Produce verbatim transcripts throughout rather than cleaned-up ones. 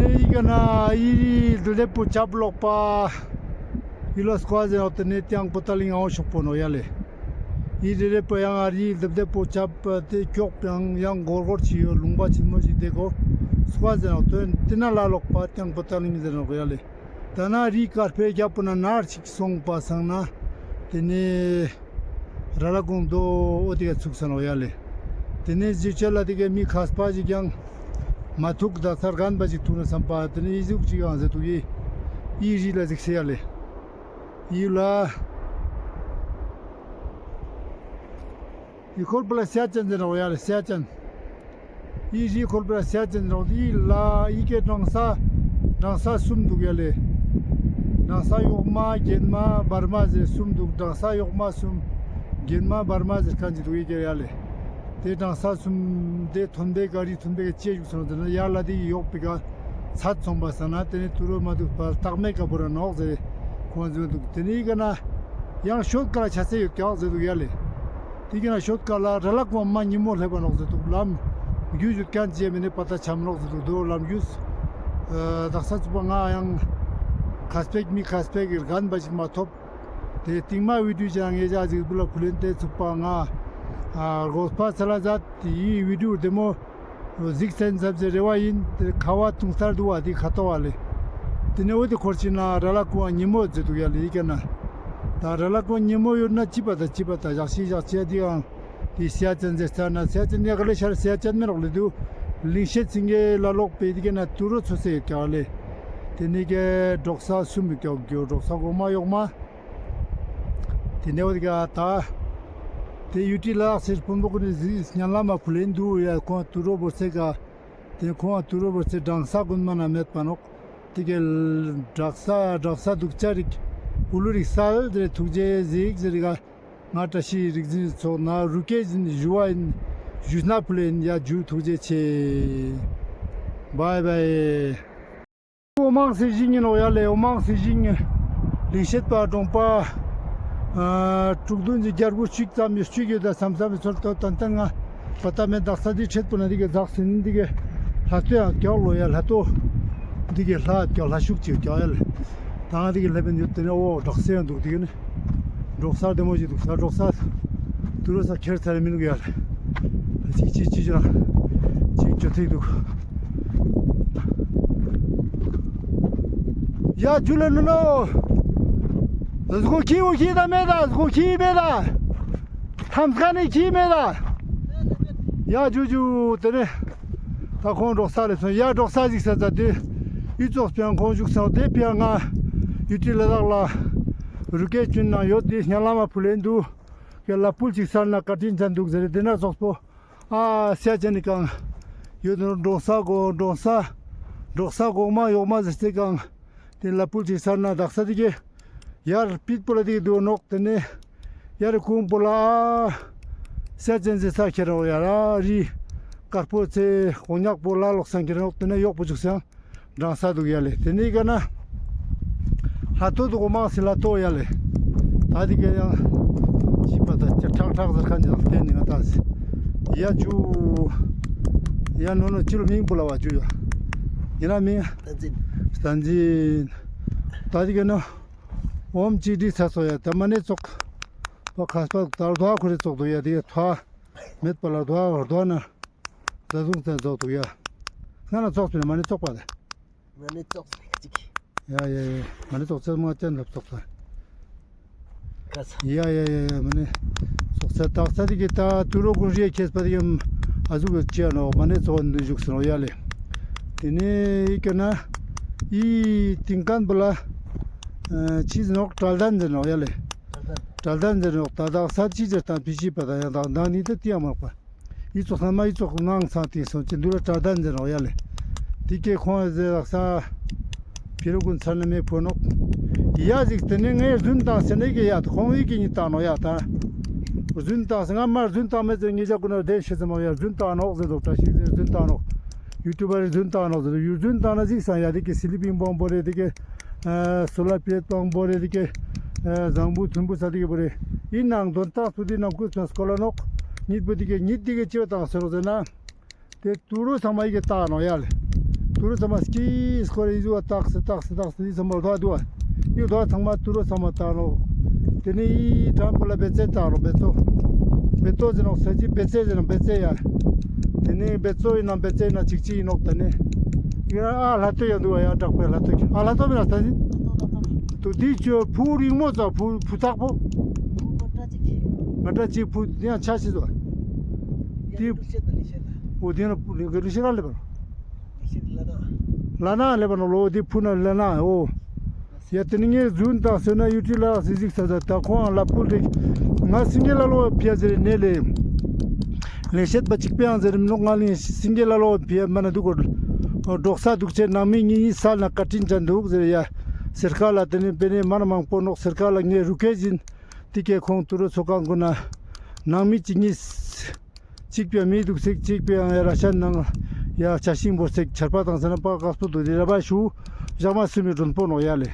ཨི་ཀ་ན་ཨི་རི་དེ་དེ་པོ་ཆབ་ལོག་པ། ཨི་ལ་སྐོར་ཟེར་ནོག་ཏེ་ནེ་ཏེ་ཡང་པོ་ཏ་ལིང་ཨའོ་ཤོག་པོ་ནོག་ཡ་ལེ། ཨི་རི་དེ་པོ་ཡང་ཨ་རི་དེ་དེ་པོ་ཆབ་ཏེ་ཀྱོག་པ་ཡང་ཡང་གོར་གོར་ཅིག་ཡོད། ལུང་པ་ཆེན་མོ་ཞིག་ཏེ་གོ་སྐོར་ཟེར་ནོག་ཏེ་ཏེ་ན་ལ་ལོག་པ་ཏེ་ཡང་པོ་ཏ་ལིང་ཟེར་ནོག་ཡ་ལེ། ཏ་ན་རི་དཀར་པོའི་རྒྱབ་པོ་ན་ནར་ཅིག་སོང་པ་སང་ན་ཏེ་ནེ་ར་ལ་ཀུང་དོ་འོ་ཏེ་ག་ཚུགས་ས་ནོག་ཡ་ལེ། ཏེ་ནེ་ཟི་ཆེ་ལ་ཏེ་ག་མི་ཁས་པ་ཞིག་ཀྱང་མ་ཐུག་ད་ཚར་གན་པ་ཞིག་ཐུག་ན་སམ་པ་ཏེ་ནེ་ཨི་ཟུག་ཅིག་ཡང་ཟེར་དུག་ཨི་ཨི་རི་ལ་ཟིགས་སེ་ཡ་ལེ། ཨི་ལ་ཨི་ཁོར་པོ་ལ་སེ་ཡ་ཅན་ཟེར་ནོག་ཡ་ལེ། སེ་ཡ་ཅན། ཨི་རི་ཁོར་པོ་ལ་སེ་ཡ་ཅན་ཟེར་ནོག། ཨི་ལ་ཨི་ཀེ་གྲང་ས་གྲང་ས་སུམ་དུག་ཡ་ལེ། གྲང་ས་ཡོག་མ་གྱེན་མ་བར་མ་ཟེར་སུམ་དུག། གྲང་ས་ཡོག་མ་སུམ་གྱེན་མ་བར་མ་ཟེར་ཁན་ཅིག་དུག་ཨི་ཀེ་ཡ་ལེ། ཏེ་གྲང་ས་སུམ་ཏེ་ཐོན་པའི་ཀ་རི་ཐོན་པའི་ཀ་ཅི་ཞུགས་སོང་ཟེར་ན་ཡ་ལ་ཏེ་ཡོག་པའི་ཀ་ཚད་སོང་པ་སང་ན་ཏེ་ནེ་ཏུ་རོ་མ་དུག་པ་སྟག་མའི་ཀ་བོ་ར་ནོག་ཟེར་ཁོང་ཟེར་དུག། ཏེ་ནེ་ཨི་ཀ་ན་ཡང་ཤོད་ཀ་ལ་ཆ་སེ་ཡོད་ཀྱག་ཟེར་དུག་ཡ་ལེ། ཏེ་ཀ་ན་ཤོད་ཀ་ལ་ར་ལ་ཀུང་མ་ཉི་མོ་ལེབ་བ་ནོག་ཟེར་དུག། ལམ་རྒྱུས་ཡོད་ཁན་ཅི་མེ་ནེ་པ་ཏ་ཆམ་ནོག་ཟེར་དུག། དོ་ལམ་རྒྱུས་ཨ་དག་ས་ཚུག་པ་ང་ཡང་ཁས་པེག་མི་ཁས་པེག་གི་རྒན་པ་ཞིག་མ་ཐོབ། ཏེ་སྟིང་མ་བི་ཌིའོ་ཅང་ངེ་ཅག་ཟིག་བུ་ལ་ཕུལ་ལེན་ཏེ་ཚུག་པ་ང་ཨ་གོ་སྤ་ཚ་ལ་ཛད་ཏེ་ཡི་བི་ཌིའོ་དེ་མོ་གཟིགས་སེན་ཟབ་ཟེར་རེ་བ་ཡིན། ཏེ་ཁ་བ་ཐུང་སར་དུག་བ་ཏེ་ཁ་ཏོ་བ་ལེ། ཏེ་ནེ་འོ་ཏེ་འཁོར་ཅིག་ན་ར་ལ་ཀུང་ཉི་མོ་ཟེར་དུག་ཡ་ལེ་ཨི་ཀ་ན། ད་ར་ལ་ཀུང་ཉི་མོ་ཡོད་ན་ཅི་པ་ད་ཅི་པ་ད་ཞག་ཤི་ཞག་ཅི་ཡ་ཏེ་ཡང་ཏེ་སེ་ཡ་ཅན་ཟེར་ས་ན་སེ་ཡ་ཅན་ཡ་ག་ལེ་ཤར་སེ་ཡ་ཅན་མེ་རོག་ལེ་དུ། ལིང་ཤེད་སིང་གེ་ལ་ལོག་པའི་ཏེ་ཀ་ན་ཏུ་རོ་ཚོ་སེ་ཡོད་ཀྱག་ལེ། ཏེ་ནེ་ཀེ་འབྲོག་ས་སུམ་ཡོད་ཀྱག་གྱོ་འབྲོག་ས་གོང་མ་ཡོག་མ། ཏེ་ནེ་འོ་ཏེ་ཀ་ད་ཏེ་ཡུ་ཊི་ལ་དྭགས་སི་སྤུན་པོ་ཀུན་ནི་ཟི་ཉན་ལ་མ་ཕུལ་ལེན་དུག་ཡ། ཁོང་ཏུ་རོ་བོར་སེ་ཀ་ཏེ་ཁོང་ཏུ་རོ་བོར་སེ་གྲང་ས་ཀུན་མ་ན་མེད་པ་ནོག། ཏེ་ཀེ་དྲག་ས་དྲག་ས་དུག་ཅ་རིག་པུ་ལུ་རིག་སལ་ཟེར་ཐུགས་རྗེ་གཟིགས་ཟེར་རིག་ག་ང་བཀྲ་ཤིས་རིག་འཛིན་ཚོགས་ན་རུ་ཀེ་ཟིན་ཞུ་བ་ཡིན། ཞུ་ན་ཕུལ་ལེན་ཡ་ཇུ་ཐུགས་རྗེ་ཆེ། བའི་བའི། འོ་མང་སི་ཞིང་ཡིན་ནོག་ཡ་ལེ། འོ་མང་སི་ཞིང་ལིང་ཤེད་པ་གྲོང་པ་ཨ་དྲུག་བདུན་གྱི་རྒྱལ་པོ་གཅིག་ཙམ་ཡོད་གཅིག་ཡོད་ད་སམ་སམ་ཚོར་ཏོ་ཏན་ཏན་ང་པ་ཏ་མེད། དག་ས་འདི་ཁྲེད་པོ་ན་འདི་གི་ཟག་སི་ནི་འདི་གི་ལྷ་ཏོ་ཡང་ཀྱག་ལོ་ཡ། ལྷ་ཏོ་འདི་གི་ལྷ་ཀྱག་ལྷ་ཤུགས་ཅིག་ཀྱག་ཡ་ལེ། ད་ང་འདི་གི་ལྷ་པན་ཡོད་དེ་ནི་འོ་འབྲོག་སེ་ཡང་འདུག་འདི་གི་ནི། འབྲོག་ས་བདེ་མོ་ཞིག་འདུག་ས། འབྲོག་ས་དུ་རོ་ས་ཁྱེར་ཚར་མི་འདུག་ཡ་ལེ། ཅིག་ཅིག་ཅིག་ཅིག་ཅིག་ཅོ་ཐིག་འདུག་ཡ། ཇུ་ལེ་ནོ་ནོ། སྒོ་ཁྱི་འོ་ཁྱི་ད་མེད་ད། སྒོ་ཁྱི་མེད་ད། ཐམ་ས་ནི་ཁྱི་མེད་ད། ཡ་ཇུ་ཇུ་དེ་ནི། ད་ཁོང་འབྲོག་ས་ལེ་སོང་ཡ། འབྲོག་ས་ཞིག་ས་ད་དེ། ཡུལ་ཙོགས་པའང་ཁོང་བཞུགས་སོང་དེ་ཕིའ་ང་ཡུལ་ཏི་ལ་དྭགས་ལ་རུ་སྐད་ཅུན་ནང་ཡོད་དེ་སྙན་ལ་མ་ཕུལ་ལེན་འདུག། ཀེ་ལ་ཕུལ་ཅིག་སར་ན་བཀའ་དྲིན་ཅན་འདུག་ཟེར་དེ་ན་ཙོགས་པོ་ཨ་སེ་ཡ་ཅན་ནི་ཀང་ཡོད་དེ་ནོ། འབྲོང་ས་གོ་འབྲོང་ས་འབྲོག་ས་གོང་མ་ཡོག་མ་ཟེར་ཏེ་ཀང་དེ་ལ་ཕུལ་ཅིག་སར་ན་དག་ས་དེ་གེ་ཡར་པིད་པོ་ལ་དེ་གེ་དུག་ནོག། དེ་ནེ་ཡར་ཁུང་པོ་ལ་ཨ་སེ་ཡ་ཅན་ཟེར་ས་ཁྱེར་རོག་ཡ་ར་རི་དཀར་པོ་ཚེ་གོ་ཉག་པོ་ལ་ལོག་སང་ཁྱེར་ནོག། དེ་ནེ་ཡོག་པོ་བཅུག་སང་འགྲང་ས་དུག་ཡ་ལེ། དེ་ནེ་ག་ན་ལྷ་ཐོ་དུག་གོ་མང་སི་ལྷ་ཐོ་ཡ་ལེ། ད་དེ་ག་ཡང་ཅི་པ་ད་ཅི་ཁྲག་ཁྲག་ཟེར་ཁན་ཅིག་ལ་བརྟེན་ནི་ང་ད་ཡ་ཇུ་ཡ་ནོ་ནོ་ཅི་ལོ་མིང་པོ་ལ་བ་ཇུ་ཡ་ཡིན་ན་མིང་བསྟན་འཛིན། བསྟན་འཛིན། ད་དེ་ག་ན་འོམ་ཅི་དྲི་ཚ་སོ་ཡ་ད་མ་ནེ་ཙོག་པ་ཁ་སྤ་ད་རྡོ་ཁོ་རེ་ཙོག་དུག་ཡ། དེ་ག་ཐ་མེད་པ་ལ་རྡོ་རྡོ་ན། ཟ་ཟུང་ཙན་རྫོགས་འདུག་ཡ། སྔ་ན་ཙོགས་པས་མ་ནེ་ཙོགས་པ་ལེ། མ་ནེ་ཙོགས་པ་ཅིག། ཡ་ཡ་ཡ། མ་ནེ་ཙོགས་ཚད་མ་ཅན་ལབ་ཙོགས་པ། ཀ་ས། ཡ་ཡ་ཡ་ཡ། མ་ནེ་ཙོགས་ཚད་དག་ས་དེ་གི་ད་དུ་རོ་ཀུན་རིའི་ཁྱེས་པ་དེ་གི་ཨ་ཟུག་གི་ཅི་ཡ་ནོག། མ་ནེ་ཙོགས་འདུ་བཞུགས་སོང་ཡ་ལེ། དེ་ནེ་ཡི་གེ་ན་ཡི་ཏིང་ཀན་པོ་ལ་ཨ་ཅི་ཟེར་ནོག། གྲལ་དན་ཟེར་ནོག་ཡ་ལེ། གྲལ་དན་ཟེར་ནོག། ད་དག་ས་ཅི་ཟེར་དང་ཕི་ཤི་པ་དང་ཡང་དག་དང་ནི་ད་ཏི་ཡ་མ་ནོག་པ། ཡི་ཙོགས་སྔ་མ་ཡི་ཙོགས་ནང་ཚང་དེ་སོང་ཅི་འདུག་ལ་གྲལ་དན་ཟེར་རོག་ཡ་ལེ། དེ་ཀེ་ཁོང་ཟེར་རག་ས་ཕི་རུ་ཀུན་ཚར་ན་མེ་ཕོ་ནོག། ཡ་ཟིག་དེ་ནེ་ངས་རྫུན་བཏང་ཟེར་ནེ་ཀེ་ཡ་ད་ཁོང་ཡི་ཀེ་ཉིད་བཏང་ནོག་ཡ་ད། རྫུན་བཏང་ཟེར་ང་མ་རྫུན་བཏང་མེད་ཟེར་ངེ་ཅག་ཀུན་ན་བདེན་ཤེས་ཟེར་མ་ཡ་རྫུན་བཏང་ནོག་ཟེར་དུག། བཀྲ་ཤིས་ཟེར་རྫུན་བཏང་ནོག། ཡུ་ཊུབ་པར་རྫུན་བཏང་ནོག་ཟེར་དུག། ཡུ་རྫུན་བཏང་ན་ཟིག་སང་ཡ་དེ་ཀེ་སི་ལི་པིང་བོང་བོ་རེ་དེ་ཀེ་ཨ་སོ་ལ་པི་ལེ་ཊི་བོང་བོ་རེ་དེ་ཀེ་ཨ་བཟང་བུ་མཐུན་བུ་ས་དེ་ཀེ་བོ་རེ། ཡིན་ནའང་དོན་དག་ཚུ་དེ་ནང་ཁུལ་སོང་སྐོར་ལ་ནོག། ཉིད་པོ་དེ་ཀེ་ཉིད་དེ་ཀེ་ཅི་བ་བཏང་ཟེར་རོག་ཟེར་ན། དེ་དུ་རུ་ཚང་མ་ཡི་གེ་བཏང་ནོག་ཡ་ལེ། ཏུ་རུ་ཚང་མ་སྐྱིད་སྐོར་ཡི་ཟུ་བ་ཏགས་སེ་ཏགས་སེ་ཏགས་སེ་ཡི་ཚང་མ་ལ་དོ་བ་དུ་བ། ཡི་དོ་བ་ཚང་མ་ཏུ་རུ་ཚང་མ་ཏགས་ནོག། ཏེ་ནེ་ཡི་འགྲམ་པོ་ལ་བེ་ཙེ་ཏགས་ནོག། བེ་ཙོ། བེ་ཙོ་ཟེར་ནོག་ས་ཅིག་བེ་ཙེ་ཟེར་ནོག་བེ་ཙེ་ཡ། ཏེ་ནེ་བེ་ཙོ་ཨིན་ན་བེ་ཙེ་ཨིན་ན་ཅིག་ཅིག་ཨིན་ནོག། ཏེ་ནེ་ཡི་རང་ཨ་ལྷ་ཏོ་ཡང་དུག་ཡ་དྲག་པོའི་ལྷ་ཏོ་ཨ་ལྷ་ཏོ་མེད་ན་ས་ཅིག་ཏུ་དི་ཅོ་ཕུ་རིང་མོ་ཙོགས་ཕུ་ཕུ་ཐག་པོ། ང་ཏྲ་ཅིག་ཕུ་ཡང་ཆ་ཤི་ཙོགས། ཏི་ཨོ་ཏེ་ན་ཕུ་རིང་གི་རི་ཤི་ར་ལེབ་བ་ནོག། ལ་ན་ལེབ་བ་ནོག་ལོ། ཏེ་ཕུ་ན་ལ་ན་ཨོ། ཡ་ཏེ་ནེ་ངས་རྫུན་དང་སོན་ན་ཡུ་ཊི་ལ་སི་ཟིག་ས་ས་ད་ཁོང་ལ་ཕུལ་ཏེ་ང་སིང་གེ་ལ་ལོ་ཕི་ཡ་ཟེར་ནེ་ལེ། ལེ་ཤེད་པ་ཅིག་པེ་ཡང་ཟེར་མི་ནོག། ང་ལེ་སིང་གེ་ལ་ལོ་ཕི་ཡ་མ་ན་དུག་གོ། འབྲོག་ས་དུག་ཅེ་ནང་མི་ངི་ས་ན་བཀའ་དྲིན་ཅན་དུག་ཟེར་ཡ། སེར་ཁ་ལ་ཏེ་ནེ་པེ་ནེ་མ་ན་མང་པོ་ནོག། སེར་ཁ་ལ་ངས་རུ་ཁེ་ཟིན་ཏི་ཀེ་ཁོང་ཏུ་རུ་ཚོ་ཁང་གུན་ན་ནང་མི་ཅིག་ཉིས། ཅིག་པེ་མི་དུག་སེ་ཅིག་པེ་ཡང་ཡ་ར་ཤ་ནང་ཡ་ཆ་ཤིང་བོར་སེ་ཆར་པ་དང་ས་ན་པ་ཀག་སྤུ་དུ་དི་ར་བ་ཤུ། ཞག་མ་སུ་མི་རུན་པོ་ནོག་ཡ་ལེ།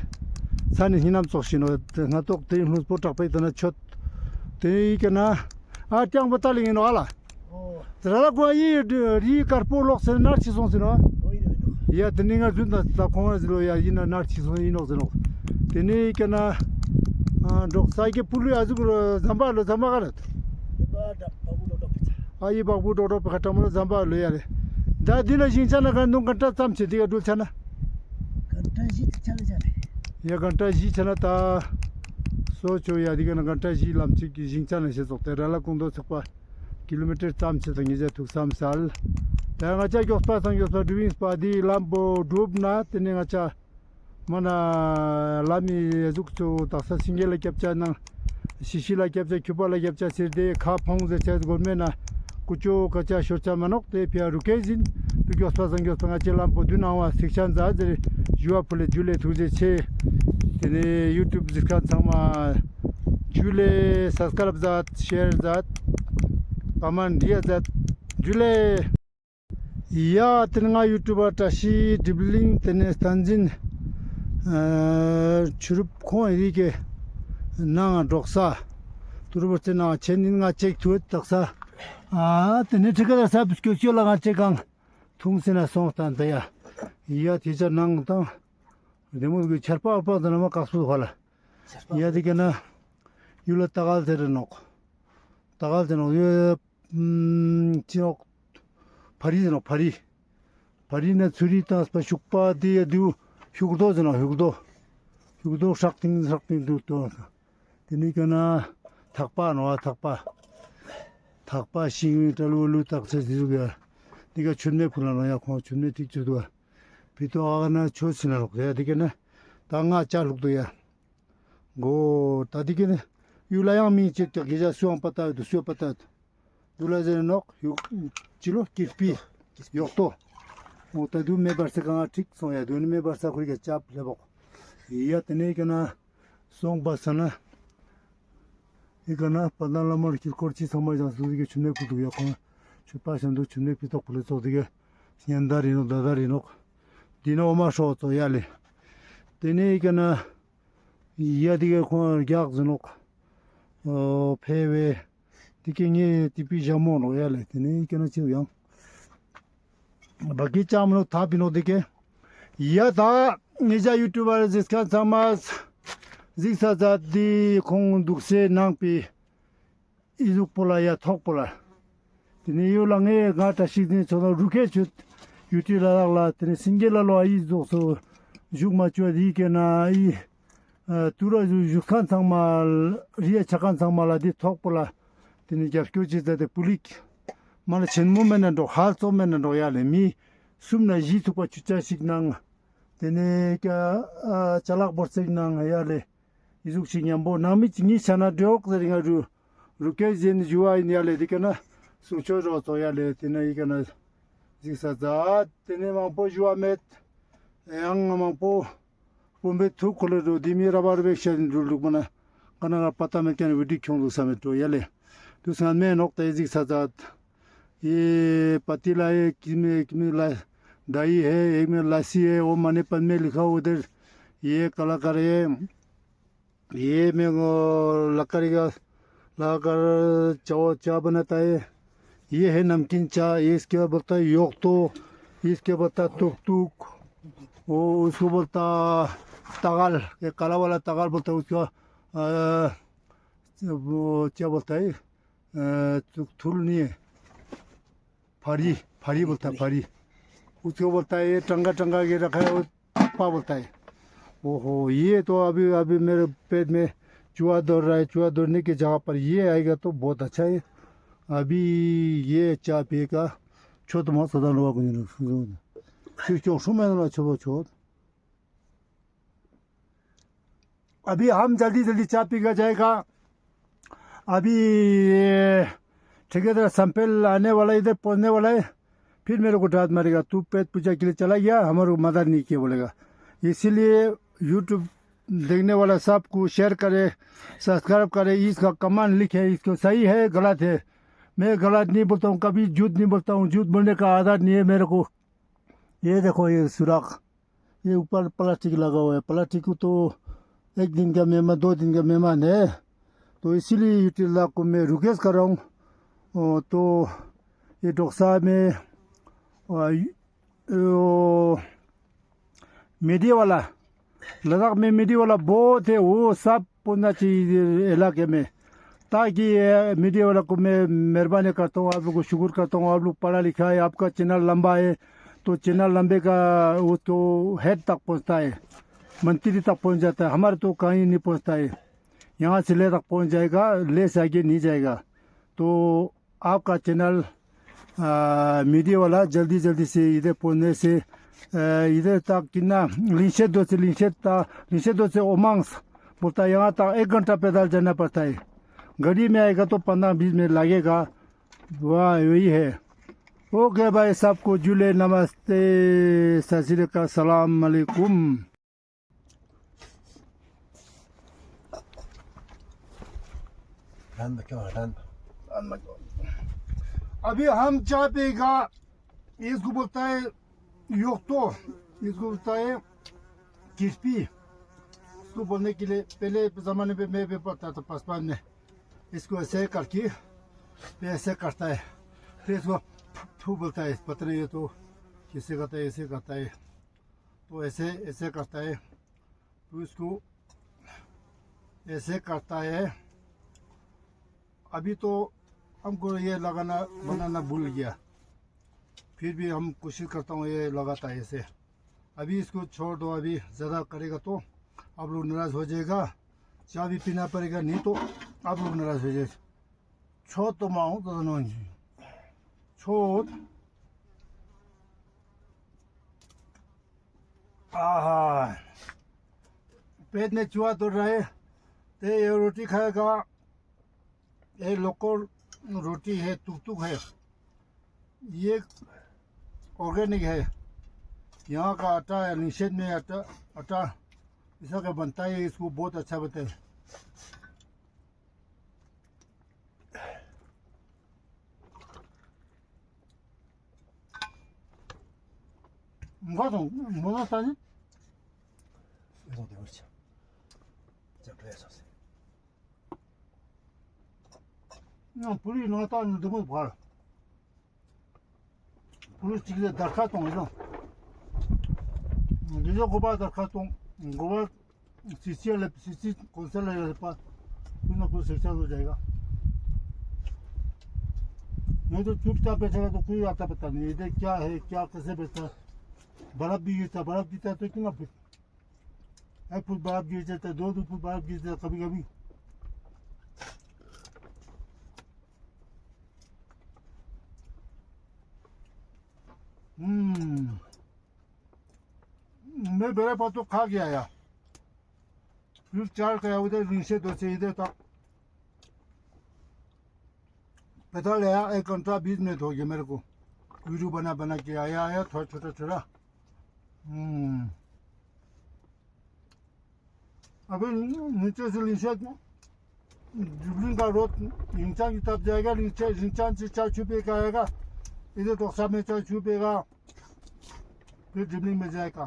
ས་ནི་ཧི་ནམ་ཙོགས་ཤིག་ནོག། སྔ་ཏོག་ཏེ་ལྷུན་པོ་དྲག་པེ་ཏེ་ན་ཆོད། ཏེ་ཡི་ཀ་ན་ཨ་ཏེ་ཡང་པོ་ཏ་ལི་ཨིན་ནོག་ཨ་ལ། ཨོ། ཟེར་ར་ལ་ཀོ་ཡི་རི་དཀར་པོ་ལོག་སེ་ནར་ཆི་སོང་སེ་ནོག། ཨོ་ཡི་ནོག་ཡི་ནོག། ཡ་ཏེ་ནེ་ང་རྫུན་དང་ད་ཁོང་ང་ཟེར་ལོ་ཡ་ཡིན་ན་ནར་ཆི་སོང་ཡིན་ནོག་ཟེར་ནོག། ཏེ་ནེ་ཡི་ཀ་ན་ཨ་འབྲོག་ས་ཀེ་པུ་ལུ་ཨ་ཟུག་ཟམ་པ་ལོ་ཟམ་པ་ག་ར། ཨ་ཡི་བག་བུ་འབྲོག་འབྲོག་པེ་ཁ་ཏ་མོ་ལོ་ཟམ་པ་ལོ་ཡ་རེ། ད་འདི་ན་ཞིང་ཆ་ན་ག་ནུ་གན་ཏ་ཙམ་ཆེ་འདི་ག་འགྲུལ་ཆ་ན། གན་ཏ་བཞི་ཆ་ན་ཆ་རེ། ཡ་གན་ཏ་བཞི་ཆ་ན་ད། སོ་ཆོ་ཡ་འདི་ག་ན་གན་ཏ་བཞི་ལམ་ཅིག་གི་ཞིང་ཆ་ན་ཤེས་ཙོགས་ཏེ་ར་ལ་ཀུང་དོ་ཚོགས་པ། ཀི་ལོ་མི་ཊར་ཙམ་ཆེ་ཙང་ངེ་ཅ་ཐུག་སམ་སལ། ད་ང་ཅ་གྱོགས་པ་སང་གྱོགས་པ་ཌུ་ཝིང་སྤ་འདི་ལམ་པོ་གྲུབ་ན་ཏེ་ནེ་ང་ཅ་མ་ན་ལམ་མི་ཟུག་ཚོ་དག་ས་སིང་གེ་ལ་སྐྱབ་ཅ་ནང་ཤི་ཤི་ལ་སྐྱབ་ཅ་ཁྱུ་པ་ལ་སྐྱབ་ཅ་ཟེར་ཏེ་ཁ་ཕོང་ཟེར་ཆ་གོ་མེད་ན་ཀུ་ཅོ་ཀ་ཅ་ཤོར་ཅ་མ་ནོག། ཏེ་ཕི་ཡ་རུ་ཁེ་ཟིན་ཏུ་གྱོགས་པ་སང་གྱོགས་པ་ང་ཅེ་ལམ་པོ་དུན་ནང་བ་སིག་ཆན་ཛད་ཟེར་ཞུ་བ་ཕུལ་ལེ་ཇུ་ལེ་ཐུགས་རྗེ་ཆེ། ཏེ་ནེ་ཡུ་ཊུབ་གཟིགས་མཁན་ཚང་མ་ཇུ་ལེ་སབ་སི་ཀ་རབ་ཛད་ཤེར་ཛད་ཀ་མེན་ཊ་རི་ཡ་ཛད་ཇུ་ལེ། ཡ་ཏེ་ནེ་ང་ཡུ་ཊུབ་པ་བཀྲ་ཤིས་སྒྲིབ་གླིང་ཏེ་ནེ་བསྟན་འཛིན་ཨ་ཆུ་རུབ་ཁོང་ཡི་གེ་ནང་འབྲོག་ས་ཏུ་རུ་བོ་ཙེ་ནང་ཆེན་ནི་ང་ཅེག་ཐུ་ཨེ་ཏག་ས་ཨ་ཏེ་ནེ་ཁྲི་ཀ་ད་ས་བུ་སྐྱོ་སྐྱོ་ལ་ང་ཅེག་གང་ཐུང་སེ་ན་སོང་སྟན་ད་ཡ་ཡ་ཏེ་ཆ་ནང་དང་རེ་མོ་གི་ཆར་པ་བ་པ་ད་ན་མ་ཀག་སྤུ་ཧ་ལ་ཡ་ཏེ་ཀ་ན་ཡུ་ལ་ཏ་གལ་ཟེར་རེ་ནོག། ཏ་གལ་ཟེར་ནོག་ཡོད། ཅི་ནོག་ཕ་རི་ཟེར་ནོག་ཕ་རི། ཕ་རི་ན་ཚུ་རི་ཏང་སྤ་ཤུག་པ་ཏེ་ཡ་དུ་ཤུག་རྡོ་ཟེར་ནོག་ཤུག་རྡོ། ཤུག་རྡོ་ཧྲག་ཏིང་ཧྲག་ཏིང་དུ་ཏོ། ཏེ་ནེ་ཀ་ན་ཐག་པ་ནོག་ཐག་པ། ཐག་པ་ཤིང་བི་ཏྲ་ལུ་ལུ་ཏག་ཆ་ཟི་ཟུག་ཡ། ཏེ་ཀ་ཆུ་མེ་ཕུ་ལ་ནོག་ཡ་ཁོང་ཆུ་མེ་ཐིག་ཆུ་དུ་བ། ཕི་ཏོ་ཨ་ན་ཆོ་སི་ན་ལོག་ཡ་ཏེ་ཀ་ན་ད་ང་ཅ་ལུག་དུ་ཡ། གོ་ད་འདི་གི་ནི་ཡུལ་ལ་ཡང་མིང་ཅིག་ཀྱག་གི་ཇ་སུའང་པ་ཏ་ཡོད་དུ་སུའ་པ་ཏ་ཡོད་དུ་ལ་ཟེར་ནོག་ཡུག་ཅི་ལོ་ཀིར་པི་ཡོག་ཏོ། འོ་ད་དུ་མེ་འབར་ས་གང་ཁྲིག་སོང་ཡ་དུ་ནི་མེ་འབར་ས་ཁུར་གི་ཅབ་ལེ་བོག་ཡ་ཏེ་ནེ་ཀ་ན་སོང་པ་ས་ན་ཡི་ཀ་ན་པ་ཏ་ལ་མར་དཀྱིལ་འཁོར་ཅི་ཚང་མ་ཡང་སུ་གི་ཆུ་མེ་ཀུ་དུ་ཡ་ཁོང་ཆུ་པ་ཤན་དུ་ཆུ་མེ་ཕི་ཏོག་ཕུ་ལེ་ཙོག་དི་གི་སྙན་དར་ཡིན་ནོག་ད་དར་ཡིན་ནོག། འདི་ནི་འོ་མ་ཧྲོག་ཙོག་ཡ་ལེ། ཏེ་ནེ་ཡི་ཀ་ན། ཡ་དེ་གའི་ཁོང་རྒྱག་ཟེར་ནོག། ཨོ་ཕེ་བེ། དེ་གའི་ངའི་ཏི་པི་ཞྭ་མོ་ནོག་ཡ་ལེ། དེ་ནས་ཡི་གེ་ན་ཅིག་ཡང་། བ་གི་ཅང་མི་ནོག་ཐབ་པི་ནོག་དེ་གའི། ཡ་ད་ངེད་ཅག་ཡུ་ཊུབ་པར་གཟིགས་མཁན་ཚང་མ། གཟིགས་ས་ཛད་དེ་ཁོང་འདུག་སེ་ནང་པི། ཨི་ཟུག་པོ་ལ་ཡ་ཐོག་པོ་ལ། དེ་ནས་ཡོད་ལ་ངས་ང་བཀྲ་ཤིས་འཛིན་ཚོགས་ནང་རུ་ཁའི་ཆུ་ཡུ་ཊི་ལ་ལག་ལ་དེ་ནས་སེང་གེ་ལ་ལོ་ཨ་ཡི་ཟོག་སོ་བཞུགས་མ་བཅུག་ཡི་གེ་ན་ཨི་ཏུ་ར་བཞུགས་མཁན་ཚང་མ་རི་ཡ་ཆ་མཁན་ཚང་མ་ལ་དེ་ཐོག་པོ་ལ་དེ་ནས་རྒྱབ་སྐྱོར་བྱེད་ཟེར་ཏེ་པུ་ལིག་མ་ལ་ཆེན་མོ་མེད་ན་འགྲོ་ཧལ་ཙོ་མེད་ན་འགྲོ་ཡ་ལེ་མི་གསུམ་ན་བཞི་ཐུག་པ་ཆུ་ཆ་ཞིག་ནང་དེ་ནས་ཀྱ་ཅ་ལག་བོར་ཚིག་ནང་ཡ་ལེ། ཨི་ཟུག་ཅིག་མཉམ་པོ་ནང་མི་ཅིག་གཉིས་ཆ་ན་འགྲོགས་ཟེར་ང་རུ་རུ་སྐད་ཟེར་ནི་ཞུ་བ་ཡིན་ཡ་ལེ། དེ་ཀ་ན་གསུང་ཆོས་རོགས་ཚོགས་ཡ་ལེ། དེ་ན་ཡི་ཀ་ན་གཟིགས་ས་ཛད། དེ་ནས་མང་པོ་ཞུ་བ་མེད། ཡང་མང་པོ་སྤུན་པའི་ཐུགས་ཁོ་ལེ་རུ་དེ་མི་ར་བར་བེག་ཤ་ཡིན་རུ་ལུག་མ་ན་ཀ་ན་ང་པ་ཏ་མེད་ཀྱང་བི་ཌིའོ་ཁྱོང་ལུགས་ས་མེད་འགྲོ་ཡ་ལེ། དུས་སྔ་མའི་ནོག་ཏེ་གཟིགས་ས་ཛད། ये पतीला है, किसमें, किसमें ला-, दही है, एक में लस्सी है, वो मैंने पन में लिखा उधर, ये कलाकार है, ये में वो लकड़ी का लगाकर चाव-, चाय बनाता है, ये है नमकीन चाय, ये इसके बाद बोलता है योक तो, इसके बोलता टुकटुक, वो उसको बोलता तगाल, ये काला वाला तगाल बोलता है उसको, अ, वो क्या बोलता है, अ, टुक-, थुल नहीं है, फारी, फारी बोलता है, फारी। उसको बोलता है, ये टंगा टंगा के रखा है, वो पा बोलता है। ओहो, ये तो अभी, अभी मेरे पेट में चूहा दौड़ रहा है, चूहा दौड़ने की जगह पर ये आएगा तो बहुत अच्छा है। अभी ये चाय पिएगा, छोट मत सदा लोग क्यों सुमेन ला छोबो छोट। अभी हम जल्दी जल्दी चाय पी के जाएगा। अभी ये ठेकेदार संपेल आने वाला है, इधर पहुंचने वाला है, फिर मेरे को डांट मारेगा, "तू पेट पूजा के लिए चला गया, हमारे को मदद नहीं किया," बोलेगा। इसीलिए YouTube देखने वाला सबको शेयर करे, सब्सक्राइब करे, इसका कमेंट लिखे, इसको सही है, गलत है। मैं गलत नहीं बोलता हूँ, कभी झूठ नहीं बोलता हूँ, झूठ बोलने का आदत नहीं है मेरे को। ये देखो, ये सुराख, ये ऊपर प्लास्टिक लगा हुआ है। प्लास्टिक को तो एक दिन का मेहमान, दो दिन का मेहमान है, तो इसीलिए यूट्यूब को मैं रिक्वेस्ट कर रहा हूँ। ओ, तो ये डोकसा में, आ, यो, मीडिया वाला, लद्दाख में मीडिया वाला बहुत है, वो सब पहुंचना चाहिए इलाके में। ताकि ये मीडिया वाला को मैं मेहरबानी करता हूँ, आप लोग को शुक्र करता हूँ, आप लोग पढ़ा लिखा है, आपका चैनल लंबा है, तो चैनल लंबे का वो तो हेड तक पहुँचता है, मंत्री तक पहुँच जाता है, हमारे तो कहीं नहीं पहुँचता है। यहाँ से ले तक पहुँच जाएगा, ले से आगे नहीं जाएगा। तो आपका चैनल, आ, मीडिया वाला जल्दी जल्दी से इधर पहुंचने से, आ, इधर तक कितना लिंशे दो से लिंशे ता, लिंशे दो से ओमांस बोलता है, यहाँ तक एक घंटा पैदल जाना पड़ता है। गाड़ी में आएगा तो पन्द्रह बीस मिनट लगेगा। वाह, वही है। ओके भाई, सबको जुले नमस्ते, सत श्री अकाल, सलाम अलैकुम। अभी हम चाय पिएगा, इसको बोलता है योक्तो, इसको बोलता है किस्पी। इसको बोलने के लिए पहले जमाने पे मैं भी पढ़ता था बचपन में, इसको ऐसे करके, फिर ऐसे करता है, फिर इसको फू बोलता है, पता नहीं ये तो किसे कहता है, ऐसे कहता है। तो ऐसे, ऐसे करता है, तो इसको ऐसे करता है। अभी तो हमको ये लगाना, बनाना भूल गया, फिर भी हम कोशिश करता हूँ ये लगाता है ऐसे। अभी इसको छोड़ दो, अभी ज़्यादा करेगा तो आप लोग नाराज़ हो जाएगा, चाय भी पीना पड़ेगा, नहीं तो आप लोग नाराज़ हो जाएगा। छोड़ तो माओ तो नहीं, छोड़। आहा, पेट में चूहा दौड़ रहा है, तो ये रोटी खाएगा। ये लोकल रोटी है, टुकटुक है, ये ऑर्गेनिक है, यहाँ का आटा है, निषेध में आटा, आटा ऐसा का बनता है, इसको बहुत अच्छा बनता है। ཕུ་རི་ནང་ཏང་ནི་འདི་མོ་བར། ཕུ་རི་གཅིག་ལས་དར་ཁ་གཏོང་ཡིན་ནོ། འདི་ཚོ་གོ་པ་དར་ཁ་གཏོང་། གོ་པ་སི་སི་ལ་སི་སི་གོང་ས་ལ་ཡོད་པ། ཀུན་ན་ཀུན་སེ་ཆ་ལོ་ཇའི་ག། ཡོད་དོ་ཅུབ་ཅབ་པེ་ཆ་ག་དོ་ཀུ་ཡ་ཏ་པེ་ཏ་ནི་ཡེ་དེ་ཀྱ་ཧེ་ཀྱ་ཀ་སེ་པེ་ཏ། བ་རབ་བི་ཡུ་ཏ་བ་རབ་བི་ཏ་དོ་ཀུན་ན་ཕུ། ཨ་ཕུ་བ་རབ་བི་ཏ་དོ་དོ་ཕུ་བ་རབ་བི་ཏ་ཀ་བི་ཀ་བི། ཧུམ། མེ་བེ་ར་པ་ཏོ་ཁ་གི་ཡ་ཡ། ཡུལ་ཅར་ཀ་ཡ་འུ་དེ་རིང་ཤེས་དོ་ཚེ་ཡི་དེ་ཏག། पता लगा, एक घंटा बीस मिनट हो गया मेरे को। वीडियो बना बना के आया, आया, थोड़ा छोटा, छोटा। हम्म। अभी नीचे से लिंशे, ड्रिबलिंग का रोड, लिंचान की तरफ जाएगा, लिंचे-, लिंचान से चाय छुपेगा आएगा, इधर टोक्सा में चाय छुपेगा, फिर ड्रिबलिंग में जाएगा,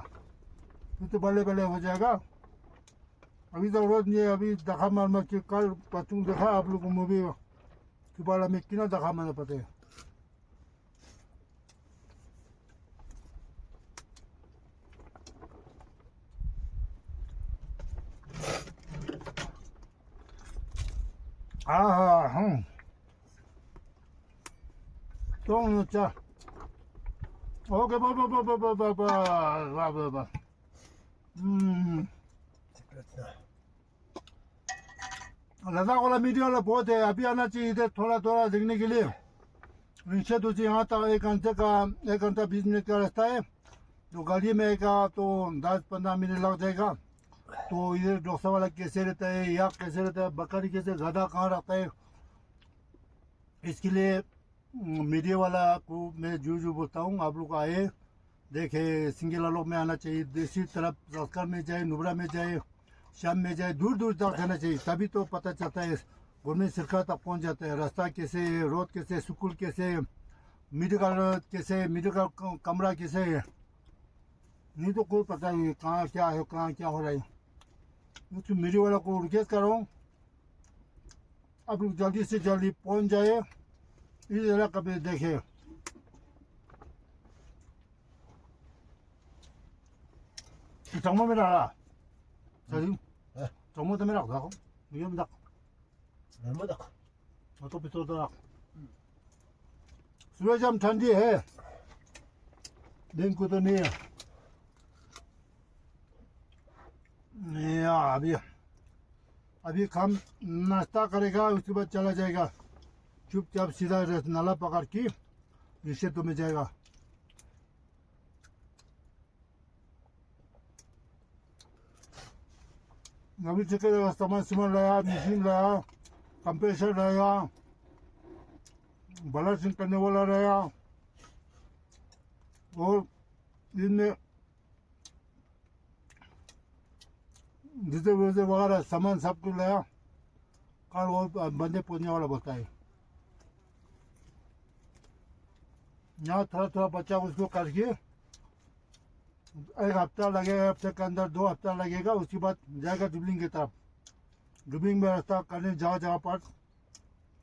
फिर तो बल्ले बल्ले हो जाएगा। अभी तो रोड नहीं है, अभी दखा मार मार के कल पतंग देखा आप लोग को मूवी, कि बाला में कितना दखा मारना पड़ता है। ཨ་ཧ་ཧང་། ཏོང་ནུ་ཅ། ཨོ་ཀེ་པ་པ། ཨུམ། ལ་དྭགས་ཀོ་ལ་མི་དེ་ལ་བོ་དེ་ཨ་བི་ཨ་ན་ཅི་ཡི་དེ་ཐོ་ར་ཐོ་ར་ཟིག་ནི་གི་ལི། རིང་ཤེས་དུ་ཅི་ཡང་ཏག་ཨེ་ཀན་ཏེ་ཀ་ཨེ་ཀན་ཏ་བིས་མི་ནིཊ་ཀ་ར་སྟ་ཨེ། དོ་ག་ལི་མེ་ཀ་དོ་དཱས་པནྡྲ་མི་ནིཊ་ལག་ཇའེ་ག། དོ་ཡི་དེ་འབྲོག་ས་བ་ལ་ཀེ་སེ་རེ་ཏ་ཨེ་ཡག་ཀེ་སེ་རེ་ཏ་ཨེ་བ་ཀ་རི་ཀེ་སེ་ག་ད་གང་རག་ཏ་ཨེ། इसके लिए मीडिया वाला को मैं जो जो बोलता हूँ, आप लोग आए, देखे, सिंगे लालो में आना चाहिए, देसी तरफ संस्कार में जाए, नुब्रा में जाए, शाम में जाए, दूर दूर तक जाना चाहिए, तभी तो पता चलता है, गवर्नमेंट सरकार तक पहुंच जाता है, रास्ता कैसे है, रोड कैसे है, स्कूल कैसे है, मेडिकल कैसे है, मेडिकल क-, कमरा कैसे है, नहीं तो कोई पता नहीं कहाँ क्या है, कहाँ क्या हो रहा है। तो मीडिया वाला को रिक्वेस्ट करो, आप लोग जल्दी से जल्दी पहुंच जाए, इस इलाका पे देखे। चंगो में रहा। सही? हाँ। चंगो तो में रख दो। ये में रख। ये में रख। वो तो पितोर तो रख। सुबह शाम ठंडी है। दिन को तो नहीं है। या, अभी, अभी हम नाश्ता करेगा, उसके बाद चला जाएगा। चुपचाप सीधा रस-, नाला पकड़ के रिसेट में जाएगा। अभी ठीक है, सामान, सामान लाया, मशीन लाया, कंप्रेसर लाया, बैलेंसिंग करने वाला लाया, और इनमें डीजल वीजल वगैरह सामान सब कुछ लाया। कल वो बंदे पहुंचने वाला बोलता है। यहाँ थोड़ा थोड़ा बच्चा उसको करके एक हफ्ता लगेगा, हफ्ते के अंदर दो हफ्ता लगेगा, उसके बाद जाएगा डुबलिंग की तरफ। डुबलिंग में रास्ता करने जगह जगह पर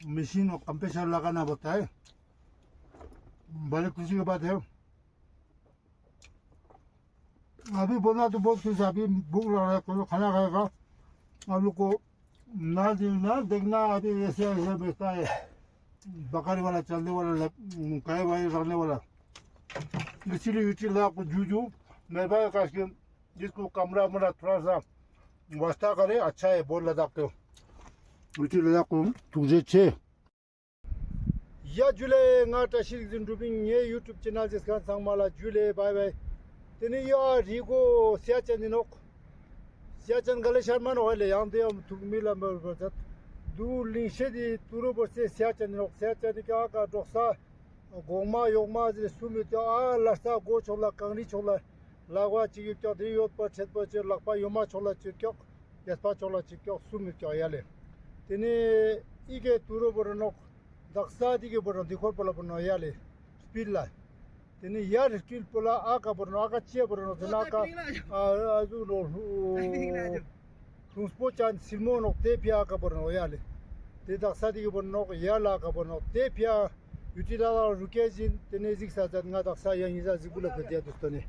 मशीन और कंप्रेसर लगाना बोलता है। बड़ी खुशी की बात है। अभी बोलना तो बहुत कुछ है, अभी भूख लग रहा है, कोई खाना खाएगा। आप लोग को ना देखना, देखना अभी ऐसे ऐसे बेचता है, बकरी वाला, चलने वाला, लग-, गाय वाय रखने वाला। इसीलिए यूटी ला को जू जू, मेरे भाई का इसके, जिसको कमरा मरा थोड़ा सा व्यवस्था करे, अच्छा है, बोल लद्दाख तो। यूटी लद्दाख को तुझे छे। ཡ་ཇུ་ལེ། ང་བཀྲ་ཤིས་རིག་འཛིན་འགྲུབ་པིན། ངའི་ཡུ་ཊུབ་ཅེ་ནལ་གཟིགས་མཁན་ཚང་མ་ལ་ཇུ་ལེ། བའི་བའི། དེ་ནི་ཡ་རི་གོ་སི་ཡ་ཅན་ནི་ནོག། སི་ཡ་ཅན་ག་ལེ་ཤར་མ་ནོག་ཧ་ལེ། ཡང་དེ་ཡང་ཐུག་མི་ལ་མ་བར་ཛད་དུ་ལིང་ཤེད་དི་ཏུ་རུ་བོར་སེ་སི་ཡ་ཅན་ནི་ནོག། སི་ཡ་ཅན་ནི་ཀ་ཀ་འབྲོག་ས་གོང་མ་ཡོག་མ་ཟེར་སུ་མི་ཏེ་ཨ་ལ་ས་གོ་ཕྱོགས་ལ་གངས་རི་ཕྱོགས་ལ། ལག་པ་ཅིག་ཡོད་ཀྱག། དེ་ཡོད་པ་ཆད་པ་ཅིག་ལག་པ་ཡོད་མ་ཕྱོགས་ལ་ཅིག་ཀྱག། གཡས་པ་ཕྱོགས་ལ་ཅིག་ཀྱག། སུ་མི་ཀྱག་ཡ་ལེ། དེ་ནས་ཨི་ཀའི་ཏུ་རུ་བོར་ནོག། དག་ས་དེ་གི་བོར་ནོག། འདི་ཁོར་པོ་ལ་བོར་ནོག་ཡ་ལེ། སྤིལ་ལ། དེ་ནས་ཡ་རི་སྤིལ་པོ་ལ་ཨ་ཀ་བོར་ནོག། ཨ་ཀ་ཅི་ཡ་བོར་ནོག་ཟེར་ན་ཨ་ཀ་ཨ་ཨ་ཟུག་ནོག། ལྷུང་སྤོ་ཅན་སིལ་མོ་ནོག། དེ་ཕི་ཨ་ཀ་བོར་ནོག་ཡ་ལེ། དེ་དག་ས་དེ་གི་བོར་ནོག། ཡ་ལ་ཨ་ཀ་བོར་ནོག། དེ་ཕི་ཨ་ཡུ་ཊི་ལ་ལ་རུ་ཀེ་ཇིན། དེ་ནས་གཟིགས་ས་ཛད། ང་དག་ས་ཡ་ཉི་ཟ་གཟིགས་གུ་ལ་ཕེ་དེ་ཡ་དུ་སྟོན་ནས་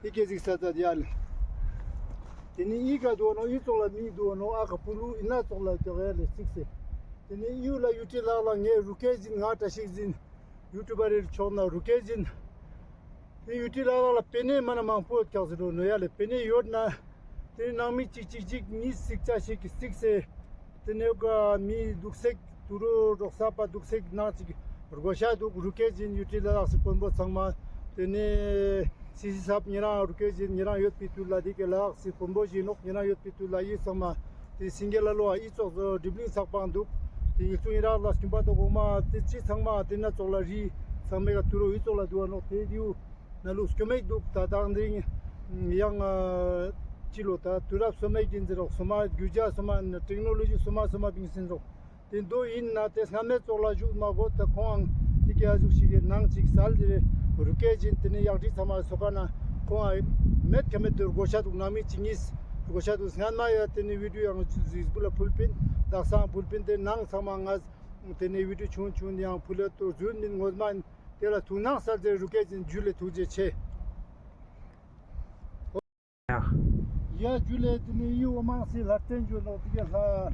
ཨི་ཀའི་གཟིགས་ས་ཛད་ཡ་ལེ། དེ་ནས་ཨི་ཀ་དུ་ནོག། ཨི་ཙོགས་ལ་མི་དུ་ནོག། ཨ་ཀ་པུ་ལུ་ཨི་ན་ཙོགས་ལ་ཀྱག་ཡ་ལེ་གཟིགས་སེ། དེ་ནས་ཡུ་ལ་ཡུ་ཊི་ལ་ལ་ངའི་རུ་ཀེ་ཇིན། ང་བཀྲ་ཤིས་རིག་འཛིན། ཡུ་ཊུབ་པར་རེ་ཆོག་ན་རུ་ཀེ་ཇིན། དེ་ཡུ་ཊི་ལ་ལ་ལ་པེ་ནེ་མ་ན་མང་པོ་ཀྱག་ཟེར་རོ་ནོ་ཡ་ལེ། པེ་ནེ་ཡོད་ན་དེ་ནང་མི་གཅིག་གཅིག་གཅིག་གཉིས་གཟིགས་ཆ་ཞིག་གི་གཟིགས་སེ། དེ་ནས་ཀ་མི་འདུག་སེ་ཏུ་རུ་འབྲོག་ས་པ་འདུག་སེ་ནང་ཅིག་བགོ་བཤའ་འདུག། རུ་ཀེ་ཇིན་ཡུ་ཊི་ལ་ལ་སི་དཔོན་པོ་ཚང་མ། དེ་ནས་སི་སི་སབ་ཉེ་རང་རུ་ཀེ་ཇིན་ཉེ་རང་ཡོད་པའི་དུས་ལ་དེ་གི་ལ་ལ་སི་དཔོན་པོ་ཞིག་ནོག། ཉེ་རང་ཡོད་པའི་དུས་ལ་ཡི་ཚང་མ། དེ་སིང་གེ་ལ་ལོ་ཨ་ཨི་ཙོགས་སོ་སྒྲིབ་ལིང་ཚགས་པང་འདུག། དེ་ཡི་ཚུ་ཡི་རག་ལ་སྐྱུམ་པ་དོ་གོང་མ་དེ་ཅི་ཚང་མ་དེ་ན་ཙོགས་ལ་རི་ཚང་མའི་ཀ་ཏུ་རུ་ཨི་ཙོགས་ལ་འདུག་བ་ནོག། དེ་དེའུ་ན་ལུ་སྐྱོ་མེད་འདུག། ད་དང་དེ་ཡང་ཅི་ལོ་ད་དུས་རབས་སོ་མའི་གིན་ཟེར་རོག། སོ་མ་རྒྱུ་ཆ་སོ་མ་ན་ཊེག་ནོ་ལོ་ཇི་སོ་མ་སོ་མ་བིང་སིན་རོག། དེ་འདོ་ཡིན་ན་དེ་སྔ་མའི་ཙོགས་ལ་བཞུགས་མ་དགོས། ད་ཁོང་ཨང་དེ་ག་ཟུག་ཞིག་གི་ནང་ཅིག་སལ་དེ་རུ་ཀེ་ཇིན། དེ་ནས་གཡག་ཁྲི་ཚང་མ་སོ་ཀ་ན་ཁོང་ཨ་མེད་ཁ་མེད་དུ་བགོ་བཤའ་འདུག། ནང་མི་གཅིག་གཉིས་བགོ་བཤའ་འདུག། སྔན་མ་ཡ་དེ་ནས་བི་ཌིའོ་ཡང་གཟིགས་གུ་ལ་ཕུལ་པིན། དག་སང་ཕུལ་པིན། དེ་ནང་ཚང་མ་ང་དེ་ནས་བི་ཌིའོ་ཆུང་ཆུང་ཡང་ཕུལ་ལ་ཏོ་བཟོས་མིན་ངོ་མ་ཡིན། དེ་ལ་ཐུགས་སྣང་གསལ་ཏེ་རུ་ཀེ་ཇིན་ཇུ་ལེ་ཐུགས་རྗེ་ཆེ། ཡ་ཇུ་ལེ། དེ་ནས་ཡུ་འོ་མང་སི་ལྷ་རྟེན་ཇུ་ནོག། དེ་ག་ལྷ་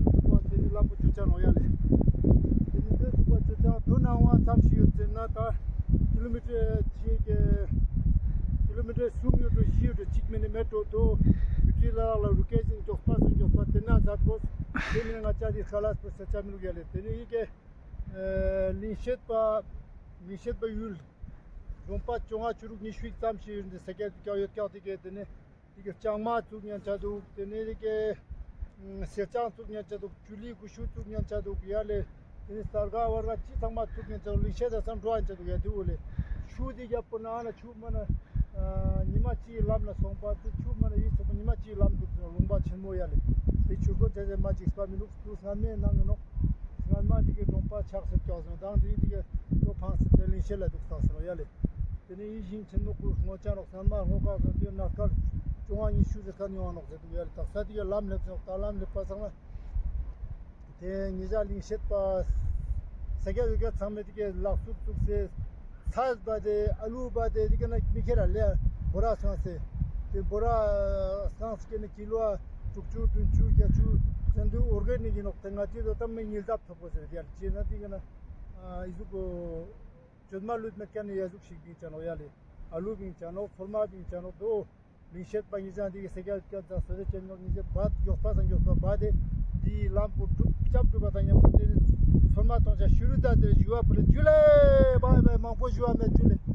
ལམ་ཚུགས་པ་དེ་ནི་ལམ་པོ་ཅོ་ཆ་ནོག་ཡ་ལེ། དེ་ནི་དེ་ཚུགས་པ་ཅོ་ཆ་དོ་ནང་བ་ཙམ་ཞིག་ཡོད་ཟེར་ན་ད་ཀི་ལོ་མི་ཊར་ཅིག་གི་ཀི་ལོ་མི་ཊར་གསུམ་ཡོད་འགྲོ་བཞི་ཡོད་འགྲོ་གཅིག་མིན་ནི་མེད་འགྲོ་དོ། ཡུ་ཊི་ལ་ལ་རུ་ཀེ་ཞིང་མགྱོགས་པ་སོང་མགྱོགས་པ་དེ་ན་ཛད་གོས། དེ་མིན་ན་ང་ཅག་དེ་ཁ་ལས་པོ་ས་ཆ་མི་ལུག་ཡ་ལེ། དེ་ནི་ཡི་གེ་ལིང་ཤེད་པ་ལིང་ཤེད་པ་ཡུལ་གྲོང་པ་བཅོ་ལྔ་བཅུ་དྲུག་ཉི་ཤུ་ཙམ་ཞིག་ཡོད་འདི་ས་ཀྱད་ཀྱག་ཡོད་ཀྱག་དེ་གེ་དེ་ནི། དེ་གི་ལྕང་མ་བཙུགས་ཉན་ཆ་འདུག་དེ་ནས་དེ་གི་ཨམ་སེར་ལྕང་བཙུགས་ཉན་ཆ་འདུག་ཅུ་ལི་གུ་ཤུ་བཙུགས་ཉན་ཆ་འདུག་ཡ་ལེ། དེ་ནས་སར་ག་བར་ག་ཅི་ཚང་མ་བཙུགས་ཉན་ཆ་འདུག་ལིང་ཤེད་ད་སམ་འགྲོ་ཉན་ཆ་འདུག་ཡ་དེ་འོ་ལེ། ཆུ་དེ་རྒྱབ་པོ་ན་ཨ་ན་ཆུ་མ་ན་ཨ་ཉི་མ་གཅིག་ལམ་ལ་སོང་པ་དེ་ཆུ་མ་ན་ཡིད་ཚོགས་པ་ཉི་མ་གཅིག་ལམ་འདུག་ཟེར་ལུང་པ་ཆེན་མོ་ཡ་ལེ། དེ་ཆུ་ཁོ་ཆ་ཆ་མ་ཅིག་སྤ་མི་འདུག་དུ་སྔན་མའི་ནང་གི་ནོག་སྔན་མ་དེ་གི་གྲོང་པ་ཆགས་སེ་ཀྱག་སོང་དང་དེ་དེ་གི་ལོ་ཕངས་སེ་དེ་ལིང་ཤེད་ལ་འདུག་ཐག་སོང་ཡ་ལེ། དེ་ནས་ཡིད་བཞིན་ཆེན་མོ་སྐུ་ངོ་ཅན་རོགས་སྔན་མ་སྔོ་ཁག་སོང་དེ་ན་སྐར་བཅོ་ལྔ་ཉི་ཤུ་ཟེར་ཁ་ཉོ་བ་ནོག་ཟེར་འདུག་ཡ་ལེ། ད་ས་དེ་གི་ལམ་སླེབས་སོང་ད་ལམ་སླེབས་པ་ཚང་ན་དེ་ཉེ་ཞག་ལིང་ཤེད་པ་ས་སྐྱ་བོད་སྐྱ་ཚང་མས་དེ་གི་ལག་སུབ་བཙུགས་སེ་ཚལ་བ་དེ་ཨ་ལུ་བ་དེ་དེ་གི་ན་མི་ཁྱེར་ར་ལེ་བོ་ར་སོང་སེ་དེ་བོ་ར་སོང་སེ་ནི་ཀི་ལོ་དྲུག་ཅུ་བདུན་ཅུ་བརྒྱད་ཅུ་ཟེར་འདུག་འོར་གེ་ནི་ཡིན་ནོག་དེ་ང་དེ་དོ་ད་མི་ཉིལ་ཐབ་ཐོབ་པོ་ཟེར་དེ་ཡ་ལེ་ཅེ་ན་དེ་གི་ན་ཨི་ཟུག་གོ་ཅོད་མ་ལུད་མེད་ཀ་ནི་ཡ་ཟུག་ཞིག་བིང་ཆ་ནོག་ཡ་ལེ། ཨ་ལུ་བིང་ཆ་ནོག་ཚོད་མ་བིང་ཆ་ནོག་དོ། ལིང་ཤེད་པ་ཉི་ཟང་འདི་གི་ས་སྐྱ་སྐྱ་ཚ་སོ་དེ་ཅན་ནོག་ཉི་ཟེ་བད་མགྱོགས་པ་སང་མགྱོགས་པ་བད་དེ་འདི་ལམ་པོ་གྲུབ་ཅབ་གྲུབ་པ་དང་མཉམ་པོ་དེ་ཚོད་མ་ཐོང་ཆ་ཤུ་རུ་ད་དེ་ཞུ་བ་པོ་ལེ་ཇུ་ལེ། བའི་བའི་མང་པོ་ཞུ་བ་མེད་ཇུ་ལེ།